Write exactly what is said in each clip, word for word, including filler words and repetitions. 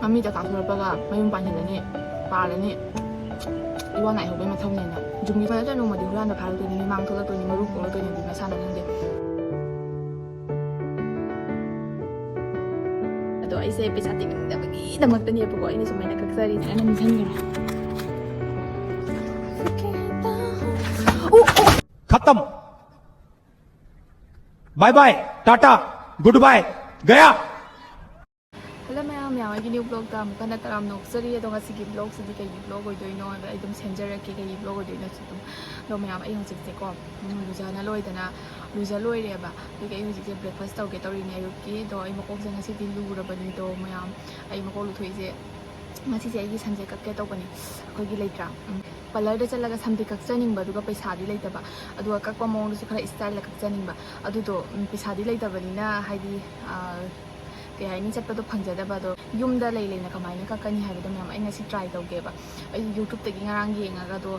ꯃꯃꯤꯗ ꯀꯥꯎꯊꯣꯔꯛꯄꯒ ꯃꯌꯨꯝ ꯄꯥꯟꯁꯤꯜꯂꯅꯤ, ꯄꯥꯜꯂꯅꯤ꯫ ꯏꯋꯥ ꯅꯥꯏꯍꯧꯕꯩ ꯃꯊꯧꯅꯦꯅ꯫ ꯖꯨꯝꯒꯤ ꯐꯅꯠꯇ꯭ꯔ ꯅꯣꯡꯃꯗꯤ ꯍꯨꯔꯥꯟꯕ ꯐꯥꯔꯛꯇꯣꯏꯅꯤ, ꯃꯤꯃꯥꯡ ꯊꯣꯛꯂꯛꯇꯣꯏꯅꯤ, ꯃꯔꯨ ꯀꯣꯛꯂꯛꯇꯣꯏꯅꯤ, ꯑꯗꯨ ꯃꯁꯥꯅ ꯈꯪꯗꯦ꯫ ꯑꯗꯣ ꯑꯩꯁꯦ ꯄꯩꯁꯥ ꯇꯤꯡꯅꯤꯡꯗꯕꯒꯤꯗꯃꯛꯇꯅꯦꯕꯀꯣ ꯑꯩꯅ ꯁꯨꯃꯥꯏꯅ ꯀꯛꯆꯔꯤꯁꯦ꯫ ꯑꯩꯅ ꯅꯤꯡꯁꯤꯡꯉꯦ꯫ ꯑꯣ, ꯑꯣ꯫ खत्म। Bye bye, tata, goodbye, गया। ꯍꯜꯂꯣ ꯃꯌꯥꯝ, ꯃꯌꯥꯝ ꯑꯩꯒꯤ ꯅ꯭ꯌꯨ ꯕ꯭ꯂꯣꯛꯇ ꯑꯃꯨꯛ ꯍꯟꯅ ꯇꯔꯥꯝꯅ ꯑꯣꯛꯆꯔꯤ꯫ ꯑꯗꯣ ꯉꯁꯤꯒꯤ ꯕ꯭ꯂꯣꯛꯁꯤꯗꯤ ꯀꯩꯒꯤ ꯕ꯭ꯂꯣꯛ ꯑꯣꯏꯗꯣꯏꯅꯣ ꯍꯥꯏꯕ ꯑꯩ ꯑꯗꯨꯝ ꯁꯦꯝꯖꯔꯛꯀꯦ, ꯀꯩꯒꯤ ꯕ꯭ꯂꯣꯛ ꯑꯣꯏꯗꯣꯏꯅꯣꯁꯨ ꯑꯗꯨꯝ꯫ ꯑꯗꯣ ꯃꯌꯥꯝ, ꯑꯩ ꯍꯧꯖꯤꯛꯁꯦꯀꯣ, ꯎꯝ, ꯂꯨꯖꯅ ꯂꯣꯏꯗꯅ, ꯂꯨꯖ ꯂꯣꯏꯔꯦꯕ꯫ ꯑꯗꯨꯒꯤ ꯑꯩ ꯍꯧꯖꯤꯛꯁꯦ ꯕ꯭ꯔꯦꯛꯐꯥꯁ ꯇꯧꯒꯦ ꯇꯧꯔꯤꯅꯦ ꯑꯌꯨꯛꯀꯤ꯫ ꯑꯗꯣ ꯑꯩ ꯃꯀꯣꯛꯁꯦ ꯉꯁꯤꯗꯤ ꯂꯨꯔꯕꯅꯤꯗꯣ ꯃꯌꯥꯝ, ꯑꯩ ꯃꯀꯣꯛ ꯂꯨꯊꯣꯛꯏꯁꯦ꯫ ꯉꯁꯤꯁꯦ ꯑꯩꯒꯤ ꯁꯝꯁꯦ ꯀꯛꯀꯦ ꯇꯧꯕꯅꯤ꯫ ꯑꯩꯈꯣꯏꯒꯤ ꯂꯩꯇ꯭ꯔꯥ, ꯎꯝ, ꯄꯥꯔꯂꯔꯗ ꯆꯠꯂꯒ ꯁꯝꯗꯤ ꯀꯛꯆꯅꯤꯡꯕ, ꯑꯗꯨꯒ ꯄꯩꯁꯥꯗꯤ ꯂꯩꯇꯕ꯫ ꯑꯗꯨꯒ ꯀꯛꯄ ꯃꯑꯣꯡꯗꯨꯁꯨ ꯈꯔ ꯏꯁꯇꯥꯏꯜꯗ ꯀꯛꯆꯅꯤꯡꯕ꯫ ꯑꯗꯨꯗꯣ, ꯎꯝ, ꯄꯩꯁꯥꯗꯤ ꯂꯩꯇꯕꯅꯤꯅ, ꯍꯥꯏꯗꯤ, ꯑ, ꯀꯩ ꯍꯥꯏꯅꯤ, ꯆꯠꯄꯗꯣ ꯐꯪꯖꯗꯕ꯫ ꯑꯗꯣ ꯌꯨꯝꯗ ꯂꯩ ꯂꯩꯅ ꯀꯃꯥꯏꯅ ꯀꯛꯀꯅꯤ ꯍꯥꯏꯕꯗꯣ ꯃꯌꯥꯝ ꯑꯩ ꯉꯁꯤ ꯇ꯭ꯔꯥꯏ ꯇꯧꯒꯦꯕ꯫ ꯑꯩ ꯌꯨꯇ꯭ꯌꯨꯕꯇꯒꯤ ꯉꯔꯥꯡ ꯌꯦꯡꯉꯒ ꯑꯗꯣ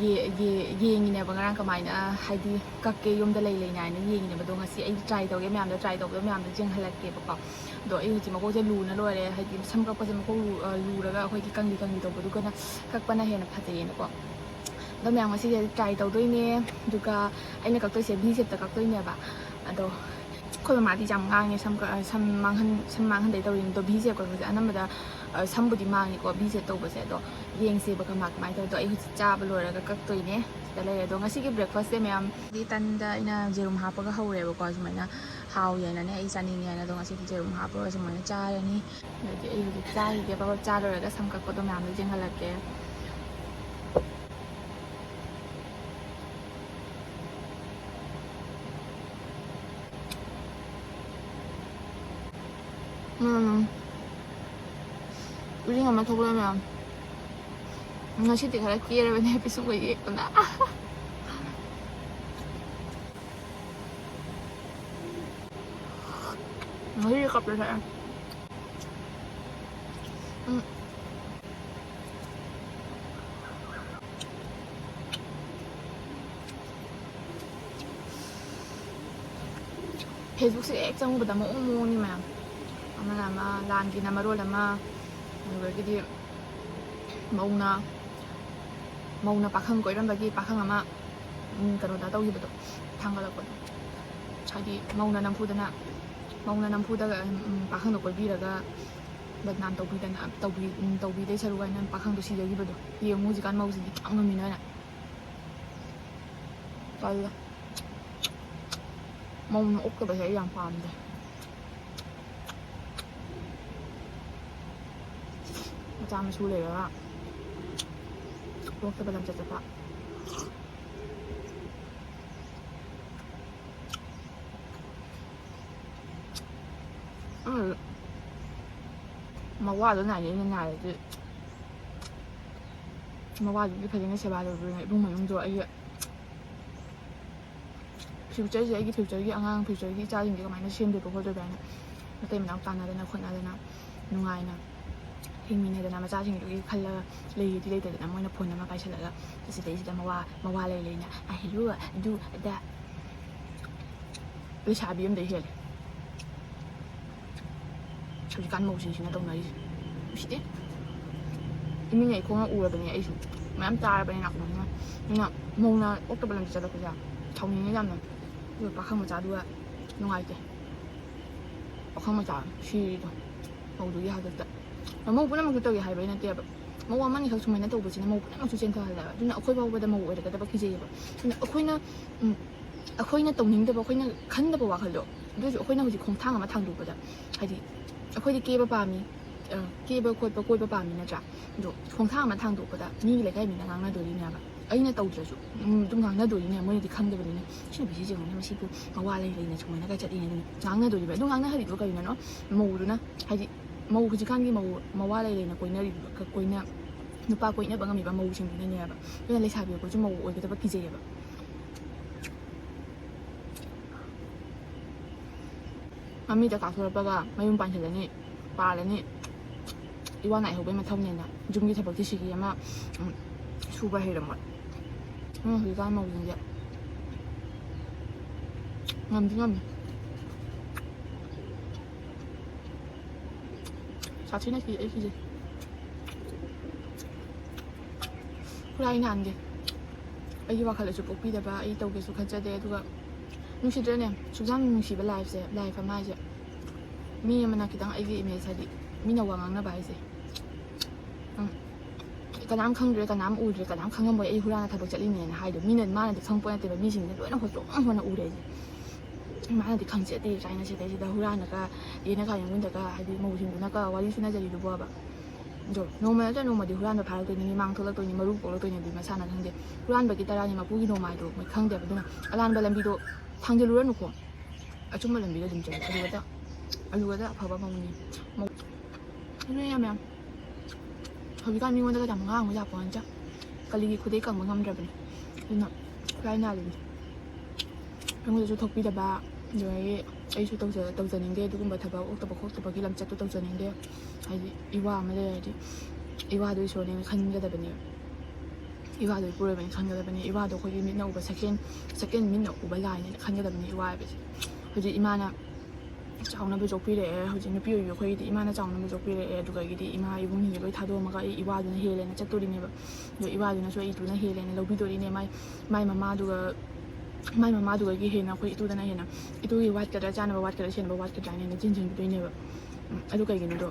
ꯌꯦ-, ꯌꯦ-, ꯌꯦꯡꯉꯤꯅꯦꯕ ꯉꯔꯥꯡ ꯀꯃꯥꯏꯅ, ꯍꯥꯏꯗꯤ, ꯀꯛꯀꯦ ꯌꯨꯝꯗ ꯂꯩ ꯂꯩꯅ ꯍꯥꯏꯅ ꯌꯦꯡꯉꯤꯅꯦꯕ꯫ ꯑꯗꯣ ꯉꯁꯤ ꯑꯩ ꯇ꯭ꯔꯥꯏ ꯇꯧꯒꯦ, ꯃꯌꯥꯝꯗ ꯇ꯭ꯔꯥꯏ ꯇꯧꯕꯗꯣ ꯃꯌꯥꯝꯗ ꯌꯦꯡꯍꯜꯂꯛꯀꯦꯕꯀꯣ꯫ ꯑꯗꯣ ꯑꯩ ꯍꯧꯖꯤꯛ ꯃꯀꯣꯛꯁꯦ ꯂꯨꯅ ꯂꯣꯏꯔꯦ, ꯍꯥꯏꯗꯤ ꯁꯝ ꯀꯛꯄꯁꯦ ꯃꯀꯣꯛ ꯂꯨ-, ꯑ, ꯂꯨꯔꯒ ꯑꯩꯈꯣꯏꯒꯤ ꯀꯪꯂꯤ ꯀꯪꯂꯤ ꯇꯧꯕꯗꯨꯒꯅ ꯀꯛꯄꯅ ꯍꯦꯟꯅ ꯐꯖꯩꯌꯦꯅꯀꯣ꯫ ꯑꯗꯣ ꯃꯌꯥꯝ ꯉꯁꯤꯁꯦ ꯇ꯭ꯔꯥꯏ ꯇꯧꯗꯣꯏꯅꯦ꯫ ꯑꯗꯨꯒ ꯑꯩꯅ ꯀꯛꯇꯣꯏꯁꯦ ꯚꯤ ꯁꯦꯞꯇ ꯀꯛꯇꯣꯏꯅꯦꯕ꯫ ꯑꯗꯣ ꯑꯩꯈꯣꯏ ꯃꯃꯥꯗꯤ ꯌꯥꯝ ꯉꯥꯡꯉꯦ, ꯁꯝ ꯀ-, ꯁꯝ ꯃꯥꯡꯍꯟ-, ꯁꯝ ꯃꯥꯡꯍꯟꯗꯩ ꯇꯧꯔꯤꯅꯤ꯫ ꯑꯗꯣ ꯚꯤ ꯁꯦꯞ ꯀꯛꯄꯁꯦ ꯑꯅꯝꯕꯗ, ꯑ, ꯁꯝꯕꯨꯗꯤ ꯃꯥꯡꯉꯤꯀꯣ ꯚꯤ ꯁꯦꯞ ꯇꯧꯕꯁꯦ꯫ ꯑꯗꯣ ꯌꯦꯡꯁꯦꯕ ꯀꯃꯥꯏ ꯀꯃꯥꯏꯅ ꯇꯧꯗꯣ꯫ ꯑꯩ ꯍꯧꯖꯤꯛ ꯆꯥꯕ ꯂꯣꯏꯔꯒ ꯀꯛꯇꯣꯏꯅꯦ꯫ ꯁꯤꯗ ꯂꯩꯔꯦ꯫ ꯑꯗꯣ ꯉꯁꯤꯒꯤ ꯕ꯭ꯔꯦꯛꯐꯥꯁꯁꯦ ꯃꯌꯥꯝ, ꯗꯤ ꯇꯟꯗ ꯑꯩꯅ ꯖꯦꯔꯨꯝ ꯍꯥꯞꯄꯒ ꯍꯧꯔꯦꯕꯀꯣ꯫ ꯁꯨꯃꯥꯏꯅ ꯍꯥꯎꯋꯦꯅꯅꯦ, ꯑꯩ ꯆꯥꯅꯤꯡꯉꯦꯅ꯫ ꯑꯗꯣ ꯉꯁꯤꯗꯤ ꯖꯦꯔꯨꯝ ꯍꯥꯞꯄꯒ ꯁꯨꯃꯥꯏꯅ ꯆꯥꯔꯅꯤ꯫ ꯑꯗꯒꯤ ꯑꯩ ꯍꯧꯖꯤꯛ ꯆꯥꯈꯤꯒꯦ꯫ ꯄꯕꯞ ꯆꯥ ꯂꯣꯏꯔꯒ ꯁꯝ ꯀꯛꯄꯗꯣ ꯃꯌꯥꯝꯗꯣ ꯌꯦꯡꯍꯜꯂꯛꯀꯦ꯫ ꯎꯝ꯫ ꯎꯔꯤꯡ ꯑꯃ ꯊꯣꯛꯂꯛꯑꯦ ꯃꯌꯥꯝ꯫ ꯉꯁꯤꯗꯤ ꯈꯔ ꯀꯦꯔꯕꯅꯦ ꯄꯤꯁꯨꯝꯒ ꯌꯦꯛꯇꯅ꯫ ꯉꯁꯤꯗꯤ ꯀꯞꯇ ꯁꯛꯑꯦ꯫ ꯎꯝ꯫ ꯐꯦꯁꯕꯨꯛꯁꯦ ꯍꯦꯛ ꯆꯪꯉꯨꯕꯗ ꯃꯑꯣꯡ ꯃꯑꯣꯡꯅꯤ ꯃꯌꯥꯝ꯫ ꯑꯃꯅ ꯑꯃ, ꯂꯥꯟꯒꯤꯅ ꯃꯔꯣꯜ ꯑꯃ, ꯑꯗꯨꯗꯒꯤꯗꯤ ꯃꯧꯅ ꯃꯧꯅ ꯄꯥꯈꯪ ꯀꯣꯏꯔꯝꯕꯒꯤ ꯄꯥꯈꯪ ꯑꯃ, ꯎꯝ, ꯀꯩꯅꯣꯗ ꯇꯧꯈꯤꯕꯗꯣ, ꯊꯥꯡꯒꯠꯂꯛꯄꯗꯣ, ꯍꯥꯏꯗꯤ ꯃꯧꯅ ꯅꯝꯐꯨꯗꯅ ꯃꯧꯅ ꯅꯝꯐꯨꯗ, ꯎꯝ, ꯄꯥꯈꯪꯗꯣ ꯀꯣꯏꯕꯤꯔꯒ ꯕꯗꯅꯥꯝ ꯇꯧꯕꯤꯗꯅ, ꯇꯧꯕꯤ ꯎꯝ, ꯇꯧꯕꯤꯗꯣꯏ ꯁꯔꯨꯛ ꯍꯥꯏꯅ ꯄꯥꯈꯪꯗꯣ ꯁꯤꯖꯈꯤꯕꯗꯣ꯫ ꯌꯦꯡꯉꯨ ꯍꯧꯖꯤꯛꯀꯥꯟ ꯃꯧꯁꯤꯡꯗꯤ ꯀꯌꯥꯝ ꯉꯝꯃꯤꯅꯣ ꯍꯥꯏꯅ꯫ ꯇꯜꯂꯦ꯫ ꯃꯧꯅ ꯑꯣꯛꯇꯕꯁꯦ ꯑꯩ ꯌꯥꯝ ꯄꯥꯝꯗꯦ꯫ ꯃꯆꯥ ꯃꯁꯨ ꯂꯩꯔꯒ ꯑꯣꯛꯇꯕ ꯂꯝꯆꯠ ꯆꯠꯄ꯫ ꯎꯝ꯫ ꯃꯋꯥꯗꯣ ꯅꯥꯏꯗꯣꯏꯅꯦ, ꯅꯥꯏꯔꯗꯤ ꯃꯋꯥꯗꯨꯗꯤ ꯐꯖꯅ ꯁꯦꯕꯥ ꯇꯧꯗꯣꯏꯅꯦ ꯏꯃꯨꯡ ꯃꯅꯨꯡꯗꯣ꯫ ꯑꯩꯒꯤ future ꯁꯦ, ꯑꯩꯒꯤ future ꯒꯤ ꯑꯉꯥꯡ, future ꯒꯤ ꯏꯆꯥꯁꯤꯡꯁꯦ ꯀꯃꯥꯏꯅ ꯁꯦꯝꯗꯣꯏꯕ ꯈꯣꯠꯇꯣꯏꯕ ꯍꯥꯏꯅ ꯃꯇꯩ ꯃꯅꯥꯎ ꯇꯥꯟꯅꯗꯅ ꯈꯣꯠꯅꯗꯅ ꯅꯨꯡꯉꯥꯏꯅ ꯍꯤꯡꯃꯤꯟꯅꯗꯅ ꯃꯆꯥꯁꯤꯡꯗꯨꯒꯤ ꯈꯜꯂꯒ ꯂꯩꯒꯦꯗꯤ ꯂꯩꯇꯗꯅ ꯃꯣꯏꯅ phone ꯑꯃ ꯄꯥꯏꯁꯜꯂꯒ ꯑꯁꯤꯗꯩꯁꯤꯗ ꯃꯋꯥ, ꯃꯋꯥ ꯂꯩ ꯂꯩꯅ "I love you" ꯑꯗꯨ ꯑꯗꯥ ꯂꯩꯁꯥꯕꯤ ꯑꯃꯗꯩ ꯍꯦꯜꯂꯦ ꯍꯧꯖꯤꯛꯀꯥꯟ ꯃꯧꯁꯤꯡꯁꯤꯅ ꯇꯧꯅꯔꯤꯁꯦ꯫ ꯎꯁꯤꯠꯇꯦ꯫ ꯏꯃꯤꯠꯅ ꯏꯈꯣꯡꯅ ꯎꯔꯕꯅꯦ ꯑꯩꯁꯨ꯫ ꯃꯌꯥꯝ ꯇꯥꯔꯕꯅꯦ ꯅꯥꯀꯣꯡꯁꯤꯅ꯫ ꯑꯗꯨꯅ ꯃꯧꯅ ꯑꯣꯛꯇꯕ ꯂꯝꯕꯤ ꯆꯠꯂꯛꯄꯁꯦ ꯁꯥꯎꯅꯤꯡꯉꯦ ꯌꯥꯝꯅ꯫ ꯑꯗꯨꯒ ꯄꯥꯈꯪ ꯃꯆꯥꯗꯨꯒ ꯅꯨꯡꯉꯥꯏꯇꯦ꯫ ꯄꯥꯈꯪ ꯃꯆꯥ ꯁꯤꯔꯤꯗꯣ ꯃꯧꯗꯨꯒꯤ ꯍꯥꯛꯇꯛꯇ꯫ ꯃꯧ ꯄꯨꯝꯅꯃꯛꯁꯨ ꯇꯧꯏ ꯍꯥꯏꯕꯩ ꯅꯠꯇꯦꯕ꯫ ꯃꯧ ꯑꯃꯅꯤꯈꯛ ꯁꯨꯃꯥꯏꯅ ꯇꯧꯕꯁꯤꯅ ꯃꯧ ꯄꯨꯝꯅꯃꯛꯁꯨ ꯆꯦꯟꯊꯍꯜꯂꯦꯕ꯫ ꯑꯗꯨꯅ ꯑꯩꯈꯣꯏ ꯐꯥꯎꯕꯗ ꯃꯧ ꯑꯣꯏꯔꯛꯀꯗꯕ ꯀꯤꯖꯩꯌꯦꯕ꯫ ꯑꯗꯨꯅ ꯑꯩꯈꯣꯏꯅ, ꯎꯝ, ꯑꯩꯈꯣꯏꯅ ꯇꯧꯅꯤꯡꯗꯕ, ꯑꯩꯈꯣꯏꯅ ꯈꯟꯗꯕ ꯋꯥꯈꯜꯗꯣ, ꯑꯗꯨ ꯑꯣꯏꯔꯁꯨ ꯑꯩꯈꯣꯏꯅ ꯍꯧꯖꯤꯛ ꯈꯣꯡꯊꯥꯡ ꯑꯃ ꯊꯥꯡꯗꯣꯛꯄꯗ, ꯍꯥꯏꯗꯤ ꯑꯩꯈꯣꯏꯗꯤ ꯀꯦꯕ ꯄꯥꯝꯃꯤ, ꯑ, ꯀꯦꯕ ꯈꯣꯠꯄ ꯀꯣꯏꯕ ꯄꯥꯝꯃꯤ ꯅꯠꯇ꯭ꯔꯥ? ꯑꯗꯣ ꯈꯣꯡꯊꯥꯡ ꯑꯃ ꯊꯥꯡꯗꯣꯛꯄꯗ ꯃꯤꯒꯤ ꯂꯩꯀꯥꯏ ꯃꯤꯅ ꯉꯥꯡꯅꯗꯣꯔꯤꯅꯦꯕ꯫ ꯑꯩꯅ ꯇꯧꯗ꯭ꯔꯁꯨ, ꯎꯝ, ꯑꯗꯨꯝ ꯉꯥꯡꯅꯗꯣꯔꯤꯅꯦ, ꯃꯣꯏꯅꯗꯤ ꯈꯪꯗꯕꯅꯤꯅ꯫ "ꯁꯤ ꯅꯨꯄꯤꯁꯤ ꯌꯦꯡꯉꯨꯅꯦ, ꯃꯁꯤꯕꯨ ꯃꯋꯥ ꯂꯩ ꯂꯩꯅ ꯁꯨꯃꯥꯏꯅꯒ ꯆꯠꯂꯤꯅꯦ" ꯑꯗꯨꯝ ꯉꯥꯡꯅꯗꯣꯔꯤꯕ꯫ ꯑꯗꯨ ꯉꯥꯡꯅꯍꯜꯂꯤꯗꯣ ꯀꯔꯤꯅꯅꯣ? ꯃꯧꯗꯨꯅ, ꯍꯥꯏꯗꯤ ꯃꯧ, ꯍꯧꯖꯤꯛꯀꯥꯟꯒꯤ ꯃꯧ, ꯃꯋꯥ ꯂꯩ ꯂꯩꯅ ꯀꯣꯏꯅꯔꯤꯕ, ꯀꯣꯏꯅ-, ꯅꯨꯄꯥ ꯀꯣꯏꯅꯕ ꯉꯝꯃꯤꯕ ꯃꯧꯁꯤꯡꯗꯨꯅꯅꯦꯕ꯫ ꯑꯗꯨꯅ ꯂꯩꯁꯥꯕꯤ ꯑꯩꯈꯣꯏꯁꯨ ꯃꯧ ꯑꯣꯏꯒꯗꯕ ꯀꯤꯖꯩꯌꯦꯕ꯫ ꯃꯃꯤꯗ ꯀꯥꯊꯣꯔꯛꯄꯒ ꯃꯌꯨꯝ ꯄꯥꯟꯁꯤꯜꯂꯅꯤ, ꯄꯥꯜꯂꯅꯤ꯫ ꯏꯋꯥ ꯅꯥꯏꯍꯧꯕꯩ ꯃꯊꯧꯅꯦꯅ ꯌꯨꯝꯒꯤ ꯊꯕꯛꯇꯤ ꯁꯤꯒꯤ ꯑꯃ, ꯎꯝ, ꯁꯨꯕ ꯍꯩꯔꯝꯃꯣꯏ꯫ ꯎꯝ, ꯍꯧꯖꯤꯛꯀꯥꯟ ꯃꯧꯁꯤꯡꯁꯦ ꯉꯝꯗꯤ ꯉꯝꯃꯤ꯫ ꯁꯥꯊꯤꯅ ꯀꯤ-, ꯑꯩ ꯀꯤꯖꯩ꯫ ꯄꯨꯔꯥ ꯑꯩ ꯅꯥꯟꯗꯦ꯫ ꯑꯩꯒꯤ ꯋꯥꯈꯜꯗꯁꯨ ꯄꯣꯛꯄꯤꯗꯕ, ꯑꯩ ꯇꯧꯒꯦꯁꯨ ꯈꯟꯖꯗꯦ꯫ ꯑꯗꯨꯒ ꯅꯨꯡꯁꯤꯗ꯭ꯔꯅꯦ? ꯁꯨꯛꯌꯥꯝ ꯅꯨꯡꯁꯤꯕ ꯂꯥꯏꯐꯁꯦ, ꯂꯥꯏꯐ ꯑꯃ ꯍꯥꯏꯁꯦ, ꯃꯤ ꯑꯃꯅ ꯈꯤꯇꯪ ꯑꯩꯒꯤ ꯏꯃꯦꯖ ꯍꯥꯏꯗꯤ ꯃꯤꯅ ꯋꯥ ꯉꯥꯡꯅꯕ ꯍꯥꯏꯁꯦ, ꯎꯝ, ꯀꯅꯥꯝ ꯈꯪꯗ꯭ꯔꯦ, ꯀꯅꯥꯝ ꯎꯗ꯭ꯔꯦ, ꯀꯅꯥꯝ ꯈꯪꯉꯝꯃꯣꯏ ꯑꯩ ꯍꯨꯔꯥꯟꯅ ꯊꯕꯛ ꯆꯠꯂꯤꯅꯦꯅ ꯍꯥꯏꯗꯣ꯫ ꯃꯤꯅ, ꯃꯥꯅꯗꯤ ꯈꯪꯄꯣꯠ ꯅꯠꯇꯦꯕ, ꯃꯤꯁꯤꯡꯁꯦ ꯂꯣꯏꯅ ꯍꯣꯠꯇꯣꯛ ꯍꯣꯟꯅ ꯎꯔꯦ ꯑꯩꯁꯦ꯫ ꯃꯥꯅꯗꯤ ꯈꯪꯖꯗꯦ ꯀꯥꯏꯅ ꯁꯤꯗꯩꯁꯤꯗ ꯍꯨꯔꯥꯟꯅꯒ ꯌꯦꯅꯈꯥ ꯌꯦꯡꯒꯨꯟꯗꯒ ꯍꯥꯏꯗꯤ ꯃꯧꯁꯤꯡꯗꯨꯅꯒ ꯋꯥꯔꯤ ꯁꯨꯅꯖꯔꯤꯗꯨꯕꯣꯕ꯫ ꯑꯗꯣ ꯅꯣꯡꯃ ꯅꯠꯇ꯭ꯔ ꯅꯣꯡꯃꯗꯤ ꯍꯨꯔꯥꯟꯕ ꯐꯥꯔꯛꯇꯣꯏꯅꯤ, ꯃꯤ ꯃꯥꯡ ꯊꯣꯛꯂꯛꯇꯣꯏꯅꯤ, ꯃꯔꯨ ꯀꯣꯛꯂꯛꯇꯣꯏꯅꯤ, ꯑꯗꯨꯗꯤ ꯃꯁꯥꯅ ꯈꯪꯗꯦ꯫ ꯍꯨꯔꯥꯟꯕꯒꯤ ꯇꯔꯥꯅꯤ ꯃꯄꯨꯒꯤ ꯅꯣꯡꯃꯥꯏꯗꯣ ꯃꯣꯏ ꯈꯪꯗꯦꯕ꯫ ꯑꯗꯨꯅ ꯑꯔꯥꯟꯕ ꯂꯝꯕꯤꯗꯣ ꯊꯥꯡꯖꯤꯜꯂꯨꯔꯅꯨꯀꯣ, ꯑꯆꯨꯝꯕ ꯂꯝꯕꯤꯗ ꯑꯗꯨꯝ ꯆꯠꯂꯨ꯫ ꯑꯗꯨꯒꯗ, ꯑꯗꯨꯒꯗ ꯑꯐꯕ ꯃꯧꯅꯤ꯫ ꯃꯧ-, ꯑꯗꯨꯅ ꯌꯥꯝ ꯌꯥꯝ ꯍꯧꯖꯤꯛꯀꯥꯟ ꯃꯤꯉꯣꯟꯗꯒ ꯌꯥꯝ ꯉꯥꯡꯕ ꯌꯥꯄꯣꯠ ꯅꯠꯇꯦ꯫ ꯀꯂꯤꯒꯤ ꯈꯨꯗꯩ ꯀꯪꯕ ꯉꯝꯗ꯭ꯔꯕꯅꯤ꯫ ꯑꯗꯨꯅ ꯈꯨꯔꯥꯏ ꯅꯥꯜꯂꯤꯅꯤ꯫ ꯑꯩꯉꯣꯟꯗꯁꯨ ꯊꯣꯛꯄꯤꯗꯕ, ꯑꯗꯨꯗꯒꯤ ꯑꯩꯁꯨ ꯇꯧꯖ-, ꯇꯧꯖꯅꯤꯡꯗꯦ ꯑꯗꯨꯒꯨꯝꯕ ꯊꯕꯛ, ꯑꯣꯛꯇꯕ ꯈꯣꯠꯇꯕꯒꯤ ꯂꯝꯆꯠꯇꯣ ꯇꯧꯖꯅꯤꯡꯗꯦ꯫ ꯍꯥꯏꯗꯤ ꯏꯋꯥ ꯑꯃ ꯂꯩꯔꯗꯤ ꯏꯋꯥꯗꯣ ꯏꯁꯣꯔꯅꯦꯅ ꯈꯟꯒꯗꯕꯅꯦꯕ꯫ ꯏꯋꯥꯗꯣ ꯏꯄꯨꯔꯣꯏꯕꯅꯤ ꯈꯟꯒꯗꯕꯅꯤ꯫ ꯏꯋꯥꯗꯣ ꯑꯩꯈꯣꯏꯒꯤ ꯃꯤꯠꯅ ꯎꯕ ꯁꯦꯀꯦꯟ, ꯁꯦꯀꯦꯟ ꯃꯤꯠꯅ ꯎꯕ ꯂꯥꯏꯅꯦꯅ ꯈꯟꯒꯗꯕꯅꯤ ꯏꯋꯥ ꯍꯥꯏꯕꯁꯦ꯫ ꯍꯧꯖꯤꯛ ꯏꯃꯥꯅ ꯆꯥꯎꯅꯕ ꯌꯣꯛꯄꯤꯔꯛꯑꯦ꯫ ꯍꯧꯖꯤꯛ ꯅꯨꯄꯤ ꯑꯣꯏꯕꯤ ꯑꯩꯈꯣꯏꯒꯤꯗꯤ ꯏꯃꯥꯅ ꯆꯥꯎꯅꯕ ꯌꯣꯛꯄꯤꯔꯛꯑꯦ꯫ ꯑꯗꯨꯗꯒꯤꯗꯤ ꯏꯃꯥ ꯏꯕꯨꯡꯁꯤꯡꯁꯦ ꯂꯣꯏ ꯊꯥꯗꯣꯛꯑꯝꯃꯒ ꯑꯩ ꯏꯋꯥꯗꯨꯅ ꯍꯦꯜꯂꯦꯅ ꯆꯠꯇꯣꯔꯤꯅꯦꯕ꯫ ꯑꯗꯣ ꯏꯋꯥꯗꯨꯅꯁꯨ ꯑꯩ ꯏꯇꯨꯅ ꯍꯦꯜꯂꯦꯅ ꯂꯧꯕꯤꯗꯣꯔꯤꯅꯦ꯫ ꯃꯥꯏ, ꯃꯥꯏ ꯃꯃꯥꯗꯨꯒ, ꯃꯥꯏ ꯃꯃꯥꯗꯨꯒꯒꯤ ꯍꯦꯟꯅ ꯑꯩꯈꯣꯏ ꯏꯇꯨꯗꯅ ꯍꯦꯟꯅ, ꯏꯇꯨꯒꯤ ꯋꯥꯠꯀꯗ꯭ꯔꯥ, ꯆꯥꯅꯕ ꯋꯥꯠꯀꯗ꯭ꯔꯥ, ꯁꯦꯟꯅꯕ ꯋꯥꯠꯀꯗ꯭ꯔꯥ ꯍꯥꯏꯅ ꯍꯦꯟꯅ ꯆꯦꯟꯁꯤꯟꯕꯤꯗꯣꯏꯅꯦꯕ꯫ ꯎꯝ, ꯑꯗꯨ ꯀꯩꯒꯤꯅꯣꯗꯣ,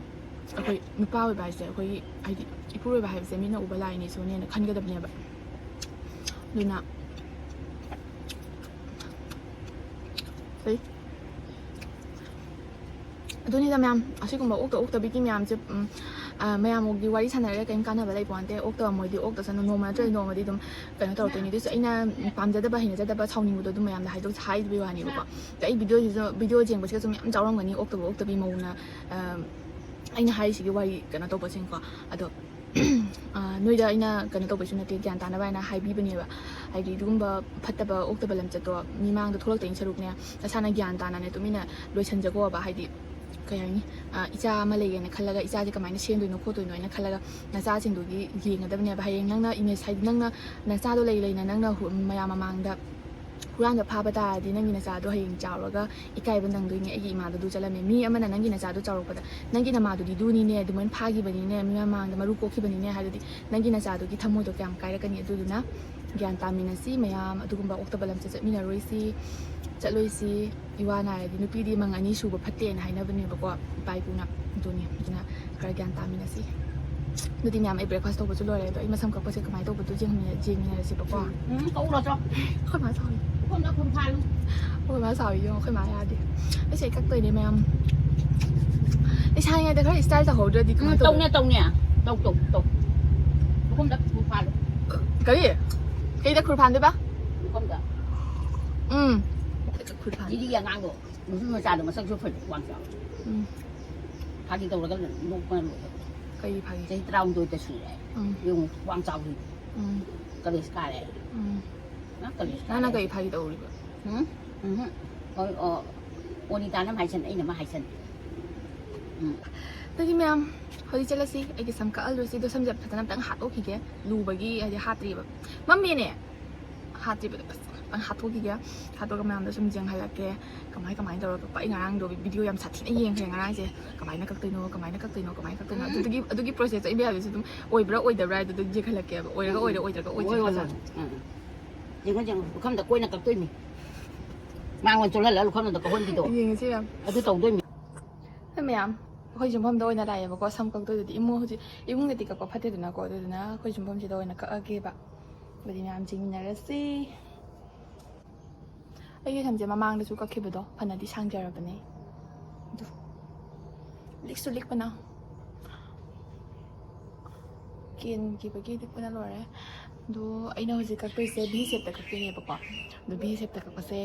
ꯑꯩꯈꯣꯏ ꯅꯨꯄꯥ ꯑꯣꯏꯕ ꯍꯥꯏꯁꯦ, ꯑꯩꯈꯣꯏꯒꯤ ꯍꯥꯏꯗꯤ ꯏꯄꯨꯔꯣꯏꯕ ꯍꯥꯏꯕꯁꯦ ꯃꯤꯠꯅ ꯎꯕ ꯂꯥꯏꯅꯤ, ꯏꯁꯣꯔꯅꯦꯅ ꯈꯟꯒꯗꯕꯅꯦꯕ꯫ ꯑꯗꯨꯅ ꯀꯩ? ꯑꯗꯨꯅꯤꯗ ꯃꯌꯥꯝ, ꯑꯁꯤꯒꯨꯝꯕ ꯑꯣꯛꯇ ꯑꯣꯛꯇꯕꯤꯒꯤ ꯃꯌꯥꯝꯁꯦ, ꯎꯝ, ꯑ, ꯃꯌꯥꯝꯒꯤ ꯋꯥꯔꯤ ꯁꯥꯟꯅꯔꯒ ꯀꯩꯝ ꯀꯥꯟꯅꯕ ꯂꯩ ꯄꯣꯟꯇꯦ꯫ ꯑꯣꯛꯇꯕ ꯃꯣꯏꯗꯤ ꯑꯣꯛꯇꯁꯅꯨ, ꯅꯣꯡꯃ ꯅꯠꯇ꯭ꯔꯗꯤ ꯅꯣꯡꯃꯗꯤ ꯑꯗꯨꯝ ꯀꯩꯅꯣ ꯇꯧꯔꯛꯇꯣꯏꯅꯤ꯫ ꯑꯗꯨꯁꯨ ꯑꯩꯅ ꯄꯥꯝꯖꯗꯕ, ꯍꯩꯅꯖꯗꯕ, ꯁꯥꯎꯅꯤꯡꯕꯗꯣ ꯑꯗꯨꯝ ꯃꯌꯥꯝꯗ ꯍꯥꯏꯗꯣꯛ-, ꯍꯥꯏꯗꯕꯩ ꯋꯥꯅꯦꯕꯀꯣ꯫ ꯑꯗꯣ ꯑꯩ ꯚꯤꯗꯤꯑꯣꯁꯤꯁꯨ, ꯚꯤꯗꯤꯑꯣ ꯌꯦꯡꯕꯁꯤꯗꯁꯨ ꯃꯌꯥꯝ ꯌꯥꯎꯔꯝꯒꯅꯤ ꯑꯣꯛꯇꯕ ꯑꯣꯛꯇꯕꯤ ꯃꯧꯅ, ꯑ, ꯑꯩꯅ ꯍꯥꯏꯔꯤꯁꯤꯒꯤ ꯋꯥꯔꯤ ꯀꯩꯅꯣ ꯇꯧꯕꯁꯤꯡꯀꯣ꯫ ꯑꯗꯣ ꯑ, ꯅꯣꯏꯗ ꯑꯩꯅ ꯀꯩꯅꯣ ꯇꯧꯕꯩꯁꯨ ꯅꯠꯇꯦ, ꯒ꯭ꯌꯥꯟ ꯇꯥꯅꯕ ꯍꯥꯏꯅ ꯍꯥꯏꯕꯤꯕꯅꯦꯕ꯫ ꯍꯥꯏꯗꯤ ꯑꯗꯨꯒꯨꯝꯕ ꯐꯠꯇꯕ ꯑꯣꯛꯇꯕ ꯂꯝꯆꯠꯇꯣ ꯃꯤꯃꯥꯡꯗ ꯊꯣꯛꯂꯛꯇꯣꯏ ꯁꯔꯨꯛꯅꯦ, ꯅꯁꯥꯅ ꯒ꯭ꯌꯥꯟ ꯇꯥꯅꯅꯦ ꯇꯨꯃꯤꯟꯅ ꯂꯣꯏꯁꯟꯖꯈꯣꯕ꯫ ꯍꯥꯏꯗꯤ ꯀꯩ ꯍꯥꯏꯅꯤ, ꯑ, ꯏꯆꯥ ꯑꯃ ꯂꯩꯌꯦꯅ ꯈꯜꯂꯒ ꯏꯆꯥꯁꯦ ꯀꯃꯥꯏꯅ ꯁꯦꯝꯗꯣꯏꯅꯣ ꯈꯣꯠꯇꯣꯏꯅꯣ ꯍꯥꯏꯅ ꯈꯜꯂꯒ ꯅꯆꯥꯁꯤꯡꯗꯨꯒꯤ ꯌꯦꯡꯒꯗꯕꯅꯦꯕ꯫ ꯍꯌꯦꯡ ꯅꯪꯅ ꯏꯃꯦꯖ, ꯍꯥꯏꯗꯤ ꯅꯪꯅ ꯅꯆꯥꯗꯣ ꯂꯩ ꯂꯩꯅ ꯅꯪꯅ ꯍꯨ-, ꯃꯌꯥꯝ ꯃꯃꯥꯡꯗ ꯍꯨꯔꯥꯟꯕ ꯐꯥꯕ ꯇꯥꯔꯗꯤ ꯅꯪꯒꯤ ꯅꯆꯥꯗꯣ ꯍꯌꯦꯡ ꯆꯥꯎꯔꯒ ꯏꯀꯥꯏꯕ ꯅꯪꯗꯣꯏꯅꯦ꯫ ꯑꯩꯒꯤ ꯏꯃꯥꯗꯣ ꯑꯗꯨ ꯆꯠꯂꯝꯃꯦ꯫ ꯃꯤ ꯑꯃꯅ ꯅꯪꯒꯤ ꯅꯆꯥꯗꯣ ꯆꯥꯎꯔꯛꯄꯗ "ꯅꯪꯒꯤ ꯅꯃꯥꯗꯨꯗꯤ ꯗꯨꯅꯤꯅꯦ, ꯑꯗꯨꯃꯥꯏꯅ ꯐꯥꯈꯤꯕꯅꯤꯅꯦ, ꯃꯤ ꯃꯃꯥꯡꯗ ꯃꯔꯨ ꯀꯣꯛꯈꯤꯕꯅꯤꯅꯦ" ꯍꯥꯏꯔꯗꯤ ꯅꯪꯒꯤ ꯅꯆꯥꯗꯨꯒꯤ ꯊꯃꯣꯏꯗꯣ ꯀꯌꯥꯝ ꯀꯥꯏꯔꯛꯀꯅꯤ꯫ ꯑꯗꯨꯗꯨꯅ ꯒ꯭ꯌꯥꯟ ꯇꯥꯃꯤꯟꯅꯁꯤ ꯃꯌꯥꯝ, ꯑꯗꯨꯒꯨꯝꯕ ꯑꯣꯛꯇꯕ ꯂꯝꯆꯠ ꯆꯠꯃꯤꯟꯅꯔꯣꯏꯁꯤ꯫ ꯆꯠꯂꯣꯏꯁꯤ꯫ ꯏꯋꯥ ꯅꯥꯔꯗꯤ ꯅꯨꯄꯤꯗꯤ ꯃꯪ ꯑꯅꯤ ꯁꯨꯕ ꯐꯠꯇꯦꯅ ꯍꯥꯏꯅꯕꯅꯦꯕꯀꯣ ꯏꯄꯥ ꯏꯄꯨꯅ꯫ ꯑꯗꯨꯅꯤ꯫ ꯑꯗꯨꯅ ꯈꯔ ꯒ꯭ꯌꯥꯟ ꯇꯥꯃꯤꯟꯅꯁꯤ꯫ ꯑꯗꯨꯗꯤ ꯃꯌꯥꯝ, ꯑꯩ ꯕ꯭ꯔꯦꯛꯐꯥꯁ ꯇꯧꯕꯁꯨ ꯂꯣꯏꯔꯦ꯫ ꯑꯗꯣ ꯑꯩ ꯃꯁꯝ ꯀꯛꯄꯁꯦ ꯀꯃꯥꯏꯅ ꯇꯧꯕꯗꯣ ꯌꯦꯡꯃꯤꯟꯅ- ꯌꯦꯡꯃꯤꯟꯅꯔꯁꯤꯕꯀꯣ꯫ ꯎꯝ, ꯀꯛꯎꯔꯣ ꯆꯣ꯫ ꯑꯩꯈꯣꯏ ꯃꯥ ꯁꯥꯎꯔꯤ꯫ ꯄꯨꯈꯝꯗ ꯈꯨꯔ ꯐꯥꯜꯂꯨ꯫ ꯑꯩꯈꯣꯏ ꯃꯥ ꯁꯥꯎꯔꯤ ꯌꯦꯡꯉꯣ꯫ ꯑꯩꯈꯣꯏ ꯃꯥ ꯌꯥꯗꯦ꯫ ꯑꯩꯁꯦ ꯑꯩ ꯀꯛꯇꯣꯏꯅꯦ ꯃꯌꯥꯝ꯫ ꯂꯩꯁꯥꯔꯤꯉꯩꯗ ꯈꯔ ꯏꯁꯇꯥꯏꯜ ꯇꯧꯍꯧꯗ꯭ꯔꯗꯤ ꯎꯝ, ꯀꯃꯥꯏꯅ ꯇꯧꯅꯤ? ꯇꯧꯅꯦ, ꯇꯧꯅꯦ꯫ ꯇꯧ, ꯇꯧ, ꯇꯧ꯫ ꯄꯨꯈꯝꯗ ꯈꯨꯔ ꯐꯥꯜꯂꯨ꯫ ꯀꯔꯤ? ꯀꯩꯗ ꯈꯨꯔ ꯐꯥꯟꯗꯣꯏꯕ? ꯄꯨꯈꯝꯗ꯫ ꯎꯝ꯫ ꯈꯨꯔ ꯐꯥꯟ- ꯖꯤꯔꯤꯒꯤ ꯑꯉꯥꯡꯗꯣ, ꯅꯨꯄꯤ ꯃꯆꯥꯗꯣ ꯃꯁꯛꯁꯨ ꯐꯖꯩ, ꯋꯥꯡ ꯆꯥꯎ꯫ ꯎꯝ꯫ ꯐꯥꯒꯤ ꯇꯧꯔꯒ ꯅꯣꯛꯄꯅ ꯂꯣꯏꯔꯦ꯫ ꯀꯩ ꯐꯥꯒꯤ? ꯆꯍꯤ ꯇꯔꯥꯍꯨꯝꯗꯣꯏꯗ ꯁꯨꯔꯦ꯫ ꯎꯝ꯫ ꯌꯦꯡꯉꯨ, ꯋꯥꯡ ꯆꯥꯎꯔꯤ꯫ ꯎꯝ꯫ ꯀꯂꯦꯖ ꯀꯥꯔꯦ꯫ ꯎꯝ꯫ ꯅꯪ ꯀꯂꯦꯖ ꯅꯪꯅ ꯀꯥꯔꯦ꯫ ꯀꯩ ꯐꯥꯒꯤ ꯇꯧꯔꯤꯕ? ꯎꯝ? ꯎꯝ꯫ ꯍꯣꯏ, ꯑꯣ, ꯑꯣꯅꯤꯇꯥꯅ ꯑꯃ ꯍꯥꯏꯁꯟ, ꯑꯩꯅ ꯑꯃ ꯍꯥꯏꯁꯟ꯫ ꯎꯝ꯫ ꯑꯗꯨꯗꯤ ꯃꯌꯥꯝ, ꯍꯧꯖꯤꯛ ꯆꯠꯂꯁꯤ꯫ ꯑꯩꯒꯤ ꯁꯝ ꯀꯛꯍꯜꯂꯨꯔꯁꯤ꯫ ꯑꯗꯣ ꯁꯝꯁꯦ ꯐꯖꯅ ꯑꯝꯇꯪ ꯍꯥꯠꯇꯣꯛꯈꯤꯒꯦ꯫ ꯂꯨꯕꯒꯤ, ꯍꯥꯏꯗꯤ, ꯍꯥꯠꯇ꯭ꯔꯤꯕ꯫ ꯃꯝꯃꯦꯅꯦ꯫ ꯍꯥꯠꯇ꯭ꯔꯤꯕꯗꯣ ꯐꯖꯅ ꯑꯝꯇꯪ ꯍꯥꯠꯇꯣꯛꯈꯤꯒꯦ꯫ ꯍꯥꯠꯇꯣꯛꯑꯒ ꯃꯌꯥꯝꯗ ꯁꯨꯝ ꯌꯦꯡꯍꯜꯂꯛꯀꯦ꯫ ꯀꯃꯥꯏ, ꯀꯃꯥꯏꯅ ꯇꯧꯔꯒ ꯀꯛꯄ? ꯑꯩ ꯉꯔꯥꯡꯗꯣ ꯚꯤꯗꯤꯑꯣ ꯌꯥꯝ ꯁꯥꯊꯤꯅ ꯌꯦꯡꯈ꯭ꯔꯦ ꯉꯔꯥꯡꯁꯦ꯫ ꯀꯃꯥꯏꯅ ꯀꯛꯇꯣꯏꯅꯣ, ꯀꯃꯥꯏꯅ ꯀꯛꯇꯣꯏꯅꯣ, ꯀꯃꯥꯏꯅ ꯀꯛꯇꯣꯏꯅꯣ? ꯎꯝ꯫ ꯑꯗꯨꯗꯨꯒꯤ, ꯑꯗꯨꯒꯤ ꯄ꯭ꯔꯣꯁꯦꯁꯇꯣ ꯑꯩ ꯃꯌꯥꯝꯗꯁꯨ ꯑꯗꯨꯝ ꯑꯣꯏꯕ꯭ꯔꯥ ꯑꯣꯏꯗꯕ꯭ꯔꯥ ꯍꯥꯏꯗꯣ ꯑꯗꯨꯝ ꯌꯦꯡꯍꯜꯂꯛꯀꯦꯕ꯫ ꯑꯣꯏꯔꯒ ꯎꯝ꯫ ꯑꯣꯏꯔꯦ, ꯑꯣꯏꯗ꯭ꯔꯒ ꯑꯣꯏꯗ꯭ꯔꯦ꯫ ꯑꯣꯏ, ꯑꯣꯏ, ꯐꯖꯅ꯫ ꯑꯣꯏ꯫ ꯌꯦꯡꯉꯣ, ꯌꯦꯡꯉꯣ, ꯄꯨꯈꯝꯗ ꯀꯣꯏꯅ ꯀꯛꯇꯣꯏꯅꯤ꯫ ꯃꯥꯡꯒꯣꯟ ꯆꯣꯜꯍꯜꯂ ꯂꯨꯈꯝꯗ ꯀꯛꯍꯟꯕꯤꯗꯣ꯫ ꯌꯦꯡꯉꯁꯤ ꯃꯌꯥꯝ꯫ ꯑꯗꯨ ꯇꯧꯗꯣꯏꯅꯤ꯫ ꯍꯣꯏ ꯃꯌꯥꯝ, ꯑꯩꯈꯣꯏ ꯌꯨꯝꯐꯝꯗ ꯑꯣꯏꯅ ꯂꯥꯛꯑꯦꯕꯀꯣ꯫ ꯁꯝ ꯀꯛꯇꯣꯏꯗꯨꯗꯤ ꯏꯃꯨꯡ, ꯍꯧꯖꯤꯛ ꯏꯃꯨꯡꯗꯗꯤ ꯀꯛꯄ ꯐꯠꯇꯦꯗꯅꯀꯣ, ꯑꯗꯨꯗꯨꯅ ꯑꯩꯈꯣꯏ ꯌꯨꯝꯐꯝꯁꯤꯗ ꯑꯣꯏꯅ ꯀꯛꯑꯒꯦꯕ꯫ ꯑꯗꯨꯗꯤ ꯃꯌꯥꯝ ꯌꯦꯡꯃꯤꯟꯅꯔꯁꯤ꯫ ꯑꯩꯒꯤ ꯁꯝꯁꯦ ꯃꯃꯥꯡꯗꯁꯨ ꯀꯛꯈꯤꯕꯗꯣ ꯐꯅꯗꯤ ꯁꯥꯡꯖꯔꯕꯅꯦ꯫ ꯑꯗꯨ ꯂꯤꯛꯁꯨ ꯂꯤꯛꯄꯅ꯫ ꯀꯦꯟꯈꯤꯕꯒꯤ ꯂꯤꯛꯄꯅ ꯂꯣꯏꯔꯦ꯫ ꯑꯗꯣ ꯑꯩꯅ ꯍꯧꯖꯤꯛ ꯀꯛꯇꯣꯏꯁꯦ ꯚꯤ ꯁꯦꯞꯇ ꯀꯛꯇꯣꯏꯅꯦꯕꯀꯣ꯫ ꯑꯗꯣ ꯚꯤ ꯁꯦꯞꯇ ꯀꯛꯄꯁꯦ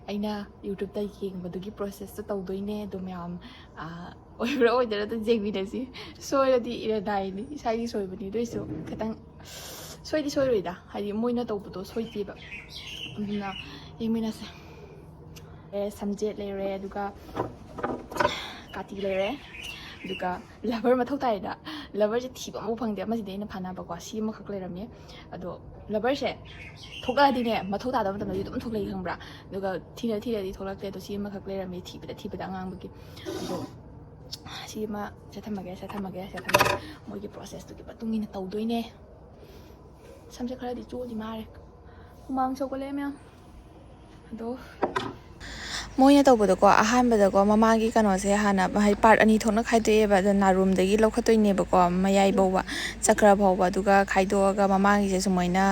ꯑꯩꯅ ꯌꯨꯇ꯭ꯌꯨꯕꯇ ꯌꯦꯡꯕꯗꯨꯒꯤ ꯄ꯭ꯔꯣꯁꯦꯁꯇ ꯇꯧꯗꯣꯏꯅꯦ꯫ ꯑꯗꯣ ꯃꯌꯥꯝ, ꯑꯥ, ꯑꯣꯏꯕ꯭ꯔꯥ ꯑꯣꯏꯗ꯭ꯔꯥ ꯑꯗꯨꯝ ꯌꯦꯡꯃꯤꯟꯅꯁꯤ꯫ ꯁꯣꯏꯔꯗꯤ ꯏꯔꯟꯅꯥꯏꯅꯤ, ꯏꯁꯥꯒꯤ ꯁꯣꯏꯕꯅꯤ꯫ ꯑꯗꯨ ꯑꯣꯏꯁꯨ ꯈꯤꯇꯪ ꯁꯣꯏꯗꯤ ꯁꯣꯏꯔꯣꯏꯗ, ꯍꯥꯏꯗꯤ ꯃꯣꯏꯅ ꯇꯧꯕꯗꯣ ꯁꯣꯏꯗꯦꯕ꯫ ꯑꯗꯨꯅ ꯌꯦꯡꯃꯤꯟꯅꯁꯦ꯫ ꯑꯦ, ꯁꯝꯖꯦꯠ ꯂꯩꯔꯦ, ꯑꯗꯨꯒ ꯀꯥꯇꯤ ꯂꯩꯔꯦ, ꯑꯗꯨꯒ ꯂꯕꯔ ꯃꯊꯧ ꯇꯥꯏꯗ꯫ ꯂꯕꯔꯁꯦ ꯊꯤꯕ ꯑꯃꯐꯥꯎ ꯐꯪꯗꯦ꯫ ꯑꯃꯁꯤꯗꯤ ꯑꯩꯅ ꯐꯥꯅꯕꯀꯣ, ꯁꯤ ꯑꯃꯈꯛ ꯂꯩꯔꯝꯃꯦ꯫ ꯑꯗꯣ ꯂꯕꯔꯁꯦ ꯊꯣꯛꯂꯛꯑꯗꯤꯅꯦ, ꯃꯊꯧ ꯇꯥꯗꯕ ꯃꯇꯝꯗꯗꯤ ꯑꯗꯨꯝ ꯊꯣꯛꯂꯛꯏ, ꯈꯪꯕ꯭ꯔꯥ? ꯑꯗꯨꯒ ꯊꯤꯔ ꯊꯤꯔꯗꯤ ꯊꯣꯛꯂꯛꯇꯦ꯫ ꯑꯗꯣ ꯁꯤ ꯑꯃꯈꯛ ꯂꯩꯔꯝꯃꯦ, ꯊꯤꯕꯗ ꯊꯤꯕꯗ ꯑꯉꯥꯡꯕꯒꯤ꯫ ꯑꯗꯣ ꯁꯤ ꯑꯃ ꯁꯦ ꯊꯝꯃꯒꯦ, ꯁꯦ ꯊꯝꯃꯒꯦ, ꯁꯦ ꯊꯝꯃꯒꯦ꯫ ꯃꯣꯏꯒꯤ ꯄ꯭ꯔꯣꯁꯦꯁꯇꯨꯒꯤ ꯃꯇꯨꯡ ꯏꯟꯅ ꯇꯧꯗꯣꯏꯅꯦ꯫ ꯁꯝꯁꯦ ꯈꯔꯗꯤ ꯆꯣꯠꯂꯤ ꯃꯥꯔꯦ꯫ ꯍꯨꯃꯥꯡ ꯁꯧꯒꯠꯂꯛꯑꯦ ꯃꯌꯥꯝ꯫ ꯑꯗꯣ ꯃꯣꯏꯅ ꯇꯧꯕꯗꯀꯣ, ꯑꯍꯥꯟꯕꯗꯀꯣ ꯃꯃꯥꯒꯤ ꯀꯩꯅꯣꯁꯦ ꯍꯥꯟꯅ, ꯍꯥꯏꯗꯤ, ꯄꯥꯔꯠ ꯑꯅꯤ ꯊꯣꯛꯅ ꯈꯥꯏꯗꯣꯛꯑꯦꯕ꯫ ꯑꯗꯣ ꯅꯥꯔꯨꯝꯗꯒꯤ ꯂꯧꯈꯠꯇꯣꯏꯅꯦꯕꯀꯣ, ꯃꯌꯥꯏ ꯐꯥꯎꯕ, ꯆꯀ꯭ꯔ ꯐꯥꯎꯕ, ꯑꯗꯨꯒ ꯈꯥꯏꯗꯣꯛꯑꯒ ꯃꯃꯥꯒꯤꯁꯦ ꯁꯨꯃꯥꯏꯅ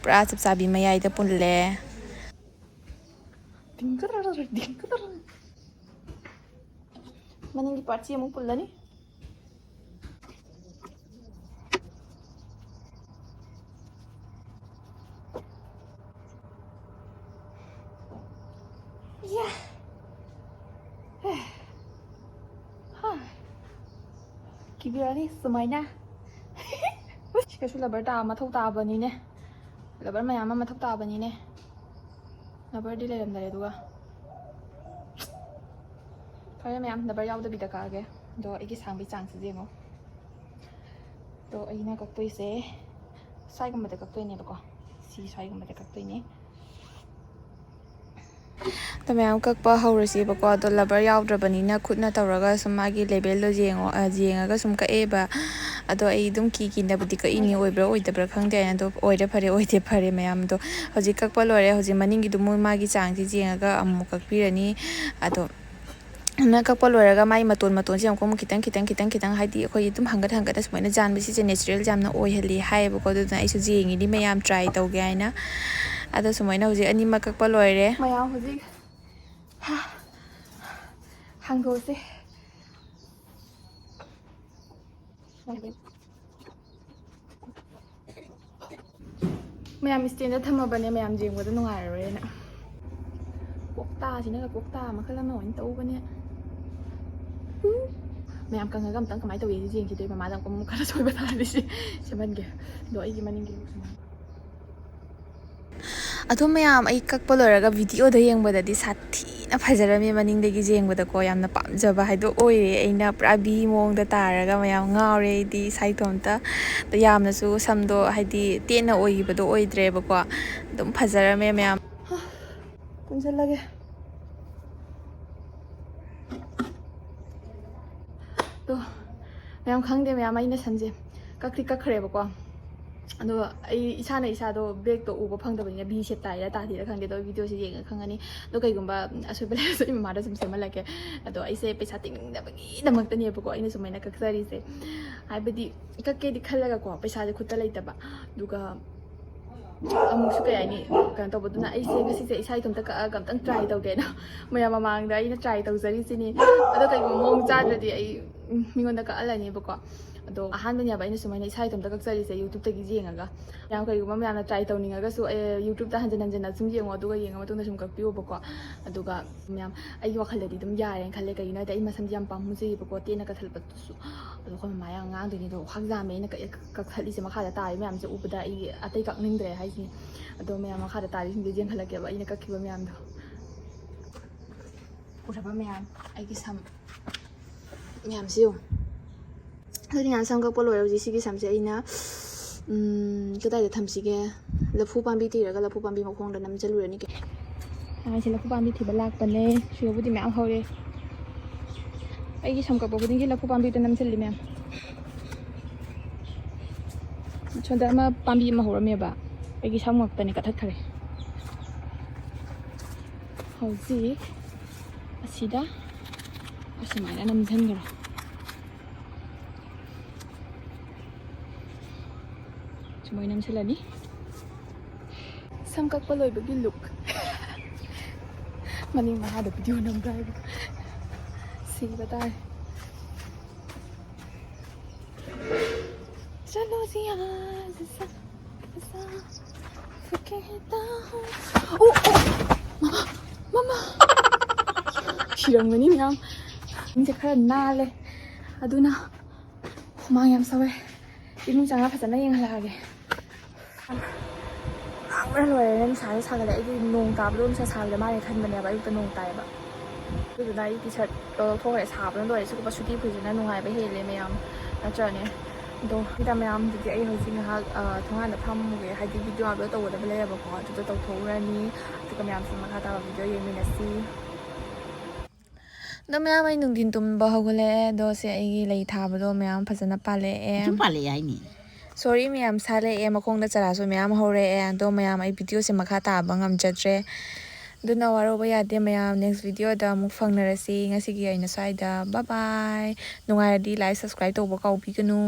ꯄꯨꯔꯥ ꯆꯞ ꯆꯥꯕꯤ ꯃꯌꯥꯏꯗ ꯄꯨꯜꯂꯦ꯫ ꯃꯅꯤꯡꯒꯤ ꯄꯥꯔꯠꯁꯤ ꯑꯃꯨꯛ ꯄꯨꯜꯂꯅꯤ꯫ ꯌꯥ꯫ ꯍꯥ꯫ ꯀꯤꯕꯤꯔꯅꯤ ꯁꯨꯃꯥꯏꯅ꯫ ꯁꯤꯗꯁꯨ ꯂꯕꯔ ꯇꯥ-, ꯃꯊꯧ ꯇꯥꯕꯅꯤꯅꯦ꯫ ꯂꯕꯔ ꯃꯌꯥꯝ ꯑꯃ ꯃꯊꯧ ꯇꯥꯕꯅꯤꯅꯦ꯫ ꯂꯕꯔꯗꯤ ꯂꯩꯔꯝꯗꯔꯦ ꯑꯗꯨꯒ꯫ ꯐꯔꯦ ꯃꯌꯥꯝ, ꯂꯕꯔ ꯌꯥꯎꯗꯕꯤꯗ ꯀꯛꯑꯒꯦ꯫ ꯑꯗꯣ ꯑꯩꯒꯤ ꯁꯥꯡꯕꯒꯤ ꯆꯥꯡꯁꯤꯗꯤ ꯌꯦꯡꯉꯣ꯫ ꯑꯗꯣ ꯑꯩꯅ ꯀꯛꯇꯣꯏꯁꯦ ꯁ꯭ꯋꯥꯏꯒꯨꯝꯕꯗ ꯀꯛꯇꯣꯏꯅꯦꯕꯀꯣ꯫ ꯁꯤ ꯁ꯭ꯋꯥꯏꯒꯨꯝꯕꯗ ꯀꯛꯇꯣꯏꯅꯦ꯫ ꯑꯗꯣ ꯃꯌꯥꯝ ꯀꯛꯄ ꯍꯧꯔꯁꯦꯕꯀꯣ꯫ ꯑꯗꯣ ꯂꯕꯔ ꯌꯥꯎꯗ꯭ꯔꯕꯅꯤꯅ ꯈꯨꯠꯅ ꯇꯧꯔꯒ ꯁꯨꯝ ꯃꯥꯒꯤ ꯂꯦꯕꯦꯜꯗꯣ ꯌꯦꯡꯉꯣ-, ꯑ, ꯌꯦꯡꯉꯒ ꯁꯨꯝ ꯀꯛꯑꯦꯕ꯫ ꯑꯗꯣ ꯑꯩ ꯑꯗꯨꯝ ꯀꯤ ꯀꯤꯅꯕꯨꯗꯤ ꯀꯛꯏꯅꯤ, ꯑꯣꯏꯕ꯭ꯔꯥ ꯑꯣꯏꯗꯕ꯭ꯔꯥ ꯈꯪꯗꯦ ꯍꯥꯏꯅ꯫ ꯑꯗꯣ ꯑꯣꯏꯔꯦ ꯐꯔꯦ, ꯑꯣꯏꯗꯦ ꯐꯔꯦ ꯃꯌꯥꯝꯗꯣ꯫ ꯍꯧꯖꯤꯛ ꯀꯛꯄ ꯂꯣꯏꯔꯦ꯫ ꯍꯧꯖꯤꯛ ꯃꯅꯤꯡꯒꯤꯗꯨ ꯃꯣꯏ ꯃꯥꯒꯤ ꯆꯥꯡꯁꯤ ꯌꯦꯡꯉꯒ ꯑꯃꯨꯛ ꯀꯛꯄꯤꯔꯅꯤ꯫ ꯑꯗꯣ ꯅ ꯀꯛꯄ ꯂꯣꯏꯔꯒ ꯃꯥꯏ ꯃꯇꯣꯟ ꯃꯇꯣꯟꯁꯦ ꯑꯃꯨꯛ ꯈꯤꯇꯪ, ꯈꯤꯇꯪ, ꯈꯤꯇꯪ, ꯈꯤꯇꯪ, ꯍꯥꯏꯗꯤ ꯑꯩꯈꯣꯏꯒꯤ ꯑꯗꯨꯝ ꯍꯪꯒꯠ ꯍꯪꯒꯠꯅ ꯁꯨꯃꯥꯏꯅ ꯌꯥꯟꯕꯁꯤꯁꯦ natural ꯌꯥꯝꯅ ꯑꯣꯏꯍꯜꯂꯤ ꯍꯥꯏꯌꯦꯕꯀꯣ꯫ ꯑꯗꯨꯅ ꯑꯩꯁꯨ ꯌꯦꯡꯉꯤꯅꯤ ꯃꯌꯥꯝ try ꯇꯧꯒꯦ ꯍꯥꯏꯅ꯫ ꯑꯗꯣ ꯁꯨꯃꯥꯏꯅ ꯍꯧꯖꯤꯛ ꯑꯅꯤꯃꯛ ꯀꯛꯄ ꯂꯣꯏꯔꯦ꯫ ꯃꯌꯥꯝ ꯍꯧꯖꯤꯛ ꯍꯥꯡꯗꯣꯛꯑꯁꯦ꯫ ꯃꯌꯥꯝ stand ꯊꯝꯃꯕꯅꯦ, ꯃꯌꯥꯝ ꯌꯦꯡꯕꯗ ꯅꯨꯡꯉꯥꯏꯔꯔꯣꯏꯅ꯫ ꯀꯣꯛꯇꯥꯁꯤꯅꯒ ꯀꯣꯛꯇꯥ ꯃꯈꯜ ꯑꯃ ꯑꯣꯏꯅ ꯇꯧꯕꯅꯦ꯫ ꯎꯝ꯫ ꯃꯌꯥꯝ ꯀꯪꯉꯒ ꯑꯝꯇꯪ ꯀꯃꯥꯏꯅ ꯇꯧꯒꯦ ꯌꯦꯡꯈꯤꯗꯣꯏ꯫ ꯃꯃꯥꯗ ꯑꯃꯨꯛ ꯈꯔ ꯁꯣꯏꯕ ꯇꯥꯔꯗꯤ ꯁꯤ ꯁꯦꯝꯍꯟꯒꯦ꯫ ꯑꯗꯣ ꯑꯩꯒꯤ ꯃꯅꯤꯡꯒꯤ look ꯁꯤꯅ꯫ ꯑꯗꯣ ꯃꯌꯥꯝ, ꯑꯩ ꯀꯛꯄ ꯂꯣꯏꯔꯒ ꯚꯤꯗꯤꯑꯣꯗ ꯌꯦꯡꯕꯗꯗꯤ ꯁꯥꯊꯤꯅ ꯐꯖꯔꯝꯃꯦ꯫ ꯃꯅꯤꯡꯗꯒꯤ ꯌꯦꯡꯕꯗꯀꯣ ꯌꯥꯝꯅ ꯄꯥꯝꯖꯕ ꯍꯥꯏꯗꯣ ꯑꯣꯏꯔꯦ꯫ ꯑꯩꯅ ꯄꯨꯔꯥ ꯚꯤ ꯃꯑꯣꯡꯗ ꯇꯥꯔꯒ ꯃꯌꯥꯝ ꯉꯥꯎꯔꯦ ꯑꯩꯗꯤ ꯏꯁꯥ ꯏꯇꯣꯝꯇ꯫ ꯑꯗꯣ ꯌꯥꯝꯅꯁꯨ ꯁꯝꯗꯣ ꯍꯥꯏꯗꯤ ꯇꯦꯟꯅ ꯑꯣꯏꯈꯤꯕꯗꯣ ꯑꯣꯏꯗ꯭ꯔꯦꯕꯀꯣ꯫ ꯑꯗꯨꯝ ꯐꯖꯔꯝꯃꯦ ꯃꯌꯥꯝ꯫ ꯄꯨꯟꯁꯤꯜꯂꯒꯦ꯫ ꯑꯗꯣ ꯃꯌꯥꯝ ꯈꯪꯗꯦ ꯃꯌꯥꯝ, ꯑꯩꯅ ꯁꯝꯁꯦ ꯀꯛꯇꯤ ꯀꯛꯈ꯭ꯔꯦꯕꯀꯣ꯫ ꯑꯗꯣ ꯑꯩ ꯏꯁꯥꯅ ꯏꯁꯥꯗꯣ ꯕꯦꯛꯇꯣ ꯎꯕ ꯐꯪꯗꯕꯅꯤꯅ ꯚꯤ ꯁꯦꯞ ꯇꯥꯏꯔ ꯇꯥꯗꯦꯔ ꯈꯪꯗꯦ꯫ ꯑꯗꯣ ꯚꯤꯗꯤꯑꯣꯁꯦ ꯌꯦꯡꯉ ꯈꯪꯉꯅꯤ꯫ ꯑꯗꯣ ꯀꯩꯒꯨꯝꯕ ꯑꯁꯣꯏꯕ ꯂꯩꯔꯁꯨ ꯑꯩ ꯃꯃꯥꯗ ꯁꯨꯝ ꯁꯦꯝꯍꯜꯂꯛꯀꯦ꯫ ꯑꯗꯣ ꯑꯩꯁꯦ ꯄꯩꯁꯥ ꯇꯤꯡꯅꯤꯡꯗꯕꯒꯤꯗꯃꯛꯇꯅꯦꯕꯀꯣ ꯑꯩꯅ ꯁꯨꯃꯥꯏꯅ ꯀꯛꯆꯔꯤꯁꯦ꯫ ꯍꯥꯏꯕꯗꯤ ꯀꯛꯀꯦꯗꯤ ꯈꯜꯂꯒꯀꯣ ꯄꯩꯁꯥꯁꯦ ꯈꯨꯠꯇ ꯂꯩꯇꯕ꯫ ꯑꯗꯨꯒ ꯑꯃꯨꯛꯁꯨ ꯀꯩ ꯍꯥꯏꯅꯤ, ꯀꯩꯅꯣ ꯇꯧꯕꯗꯨꯅ ꯑꯩꯁꯦ ꯉꯁꯤꯁꯦ ꯏꯁꯥ ꯏꯇꯣꯝꯇ ꯀꯛꯑꯒ ꯑꯝꯇꯪ ꯇ꯭ꯔꯥꯏ ꯇꯧꯒꯦꯅ ꯃꯌꯥꯝ ꯃꯃꯥꯡꯗ ꯑꯩꯅ ꯇ꯭ꯔꯥꯏ ꯇꯧꯖꯔꯤꯁꯤꯅꯤ꯫ ꯑꯗꯣ ꯀꯩꯒꯨꯝꯕ ꯃꯑꯣꯡ ꯆꯥꯗ꯭ꯔꯗꯤ ꯑꯩ ꯎꯝ, ꯃꯤꯉꯣꯟꯗ ꯀꯛꯍꯜꯂꯅꯦꯕꯀꯣ꯫ ꯑꯗꯣ ꯑꯍꯥꯟꯕꯅꯦꯕ ꯑꯩꯅ ꯁꯨꯃꯥꯏꯅ ꯏꯁꯥ ꯏꯇꯣꯝꯇ ꯀꯛꯆꯔꯤꯁꯦ YouTubeꯇꯒꯤ ꯌꯦꯡꯉꯒ꯫ ꯌꯥꯝ ꯀꯩꯒꯨꯝꯕ ꯃꯌꯥꯝꯅ ꯇ꯭ꯔꯥꯏ ꯇꯧꯅꯤꯡꯉꯒꯁꯨ ꯑꯦ, YouTubeꯇ ꯍꯟꯖꯤꯟ ꯍꯟꯖꯤꯟꯅ ꯁꯨꯝ ꯌꯦꯡꯉꯣ, ꯑꯗꯨꯒ ꯌꯦꯡꯉ ꯃꯇꯨꯡꯗ ꯁꯨꯝ ꯀꯛꯄꯤꯌꯣꯕꯀꯣ꯫ ꯑꯗꯨꯒ ꯃꯌꯥꯝ ꯑꯩꯒꯤ ꯋꯥꯈꯜꯗꯗꯤ ꯑꯗꯨꯝ ꯌꯥꯔꯦꯅ ꯈꯜꯂꯦ꯫ ꯀꯩꯒꯤꯅꯣ ꯍꯥꯏꯗꯤ ꯑꯩ ꯃꯁꯝꯁꯦ ꯌꯥꯝ ꯄꯥꯝꯃꯨꯖꯩꯌꯦꯕꯀꯣ, ꯇꯦꯟꯅ ꯀꯛꯊꯠꯄꯗꯨꯁꯨ꯫ ꯑꯗꯣ ꯑꯩꯈꯣꯏ ꯃꯃꯥ ꯌꯥꯝ ꯉꯥꯡꯗꯣꯏꯅꯦ꯫ ꯑꯗꯣ ꯈ꯭ꯋꯥꯡꯖꯥꯝꯃꯦ ꯑꯩꯅ ꯀꯛ-, ꯀꯛꯊꯠꯂꯤꯁꯦ, ꯃꯈꯥꯗ ꯇꯥꯔꯤ ꯃꯌꯥꯝꯁꯦ ꯎꯕꯗ ꯑꯩ ꯑꯇꯩ ꯀꯛꯅꯤꯡꯗ꯭ꯔꯦ ꯍꯥꯏꯁꯤꯅꯤ꯫ ꯑꯗꯣ ꯃꯌꯥꯝ ꯃꯈꯥꯗ ꯇꯥꯔꯤꯁꯤꯡꯁꯦ ꯌꯦꯡꯈꯠꯂꯛꯀꯦꯕ ꯑꯩꯅ ꯀꯛꯈꯤꯕ ꯃꯌꯥꯝꯗꯣ꯫ ꯎꯔꯕ ꯃꯌꯥꯝ, ꯑꯩꯒꯤ ꯁꯝ ꯃꯌꯥꯝꯁꯤ ꯌꯦꯡꯉꯨ꯫ ꯑꯗꯨꯗꯤ ꯉꯥꯏꯍꯥꯛ ꯁꯝ ꯀꯛꯄ ꯂꯣꯏꯔꯦ꯫ ꯍꯧꯖꯤꯛ ꯁꯤꯒꯤ ꯁꯝꯁꯦ ꯑꯩꯅ, ꯎꯝ, ꯀꯗꯥꯏꯗ ꯊꯝꯁꯤꯒꯦ? ꯂꯐꯨ ꯄꯥꯝꯕꯤ ꯊꯤꯔꯒ ꯂꯐꯨ ꯄꯥꯝꯕꯤ ꯃꯈꯣꯡꯗ ꯅꯝꯁꯤꯜꯂꯨꯔꯅꯤ꯫ ꯉꯥꯏꯁꯦ, ꯂꯐꯨ ꯄꯥꯝꯕꯤ ꯊꯤꯕ ꯂꯥꯛꯄꯅꯦ꯫ ꯁꯤꯗꯕꯨꯗꯤ ꯃꯌꯥꯝ ꯍꯧꯔꯦ꯫ ꯑꯩꯒꯤ ꯁꯝ ꯀꯛꯄ ꯈꯨꯗꯤꯡꯒꯤ ꯂꯐꯨ ꯄꯥꯝꯕꯤꯗ ꯅꯝꯁꯤꯜꯂꯤ ꯃꯌꯥꯝ꯫ ꯁꯣꯝꯗ ꯑꯃ ꯄꯥꯝꯕꯤ ꯑꯃ ꯍꯧꯔꯝꯃꯦꯕ, ꯑꯩꯒꯤ ꯁꯝ ꯉꯛꯇꯅꯦ ꯀꯛꯊꯠꯈ꯭ꯔꯦ꯫ ꯍꯧꯖꯤꯛ ꯑꯁꯤꯗ ꯑꯁꯨꯃꯥꯏꯅ ꯅꯝꯁꯤꯟꯈ꯭ꯔꯣ꯫ ꯁꯨꯃꯥꯏꯅ ꯅꯝꯁꯤꯜꯂꯅꯤ꯫ ꯁꯝ ꯀꯛꯄ ꯂꯣꯏꯕꯒꯤ ꯂꯨꯛ꯫ ꯃꯅꯤꯡ ꯃꯈꯥꯗ ꯚꯤꯗꯤꯑꯣ ꯅꯝꯕ ꯍꯥꯏꯕ꯫ ꯁꯤꯕ ꯇꯥꯔꯦ꯫ ꯆꯠꯂꯣ ꯖꯤꯌꯥ, ꯖꯤꯌꯥ, ꯖꯤꯌꯥ, ꯐꯨꯀꯦ ꯇꯥꯍꯣ꯫ ꯑꯣ, ꯑꯣ, ꯃꯃꯥ, ꯃꯃꯥ꯫ ꯁꯤꯔꯝꯒꯅꯤ ꯃꯌꯥꯝ꯫ ꯏꯃꯨꯡꯁꯦ ꯈꯔ ꯅꯥꯜꯂꯦ, ꯑꯗꯨꯅ ꯍꯨꯃꯥꯡ ꯌꯥꯝ ꯁꯧꯋꯦ꯫ ꯏꯃꯨꯡ ꯆꯪꯉ ꯐꯖꯅ ꯌꯦꯡꯍꯜꯂꯛꯑꯒꯦ꯫ ꯉꯥꯡ ꯂꯣꯏꯔꯦ, ꯅꯨꯡꯁꯥꯁꯦ ꯁꯥꯒꯠꯂꯦ꯫ ꯑꯩꯗꯤ ꯅꯣꯡ ꯇꯥꯕꯗꯣ ꯅꯨꯡꯁꯥ ꯁꯥꯕꯗ ꯃꯥꯜꯂꯦ ꯈꯟꯕꯅꯦꯕ, ꯑꯌꯨꯛꯇ ꯅꯣꯡ ꯇꯥꯏꯌꯦꯕ꯫ ꯑꯗꯨꯗꯨꯅ ꯑꯩ ꯇꯤ ꯁꯥꯔꯠꯇꯣ ꯂꯧꯊꯣꯛꯈ꯭ꯔꯦ, ꯁꯥꯕꯅ ꯂꯣꯏꯔꯦ꯫ ꯁꯤꯒꯨꯝꯕ ꯁꯨꯇꯤ ꯐꯨꯔꯤꯠꯁꯤꯅ ꯅꯨꯡꯉꯥꯏꯕ ꯍꯦꯜꯂꯦ ꯃꯌꯥꯝ, ꯅꯠꯇ꯭ꯔꯅꯦ? ꯑꯗꯣ ꯁꯤꯗ ꯃꯌꯥꯝꯗꯨꯗꯤ ꯑꯩ ꯍꯧꯖꯤꯛ ꯉꯥꯏꯍꯥꯛ, ꯑ, ꯊꯣꯡꯒꯥꯟꯗ ꯐꯝꯃꯨꯒꯦ, ꯍꯥꯏꯗꯤ ꯚꯤꯗꯤꯑꯣ ꯑꯞꯂꯣꯗ ꯇꯧꯒꯗꯕ ꯂꯩꯌꯦꯕꯀꯣ, ꯑꯗꯨꯗꯣ ꯇꯧꯊꯣꯛꯎꯔꯅꯤ꯫ ꯑꯗꯨꯒ ꯃꯌꯥꯝꯁꯦ ꯃꯈꯥ ꯇꯥꯕ ꯚꯤꯗꯤꯑꯣ ꯌꯦꯡꯃꯤꯟꯅꯁꯤ꯫ ꯑꯗꯣ ꯃꯌꯥꯝ, ꯑꯩ ꯅꯨꯡꯊꯤꯟ ꯇꯨꯝꯕ ꯍꯧꯒꯠꯂꯛꯑꯦ꯫ ꯑꯗꯣ ꯁꯦ ꯑꯩꯒꯤ ꯂꯩ ꯊꯥꯕꯗꯣ ꯃꯌꯥꯝ ꯐꯖꯅ ꯄꯥꯜꯂꯛꯑꯦ꯫ ꯁꯨꯝ ꯄꯥꯜꯂꯛꯑꯦ ꯍꯥꯏꯅꯤ꯫ ꯁꯣꯔꯤ ꯃꯌꯥꯝ, ꯁꯥꯠꯂꯛꯑꯦ, ꯃꯈꯣꯡꯗ ꯆꯔꯥꯁꯨ ꯃꯌꯥꯝ ꯍꯧꯔꯛꯑꯦ꯫ ꯑꯗꯣ ꯃꯌꯥꯝ, ꯑꯩ ꯚꯤꯗꯤꯑꯣꯁꯦ ꯃꯈꯥ ꯇꯥꯕ ꯉꯝꯖꯗ꯭ꯔꯦ꯫ ꯑꯗꯨꯅ ꯋꯥꯔꯧꯕ ꯌꯥꯗꯦ ꯃꯌꯥꯝ, ꯅꯦꯛꯁ ꯚꯤꯗꯤꯑꯣꯗ ꯑꯃꯨꯛ ꯐꯪꯅꯔꯁꯤ꯫ ꯉꯁꯤꯒꯤ ꯑꯩꯅ ꯁ꯭ꯋꯥꯏꯗ ꯕꯥꯏ ꯕꯥꯏ꯫ ꯅꯨꯡꯉꯥꯏꯔꯗꯤ ꯂꯥꯏꯛ, ꯁꯕꯁꯀ꯭ꯔꯥꯏꯕ ꯇꯧꯕ ꯀꯥꯎꯕꯤꯒꯅꯨ꯫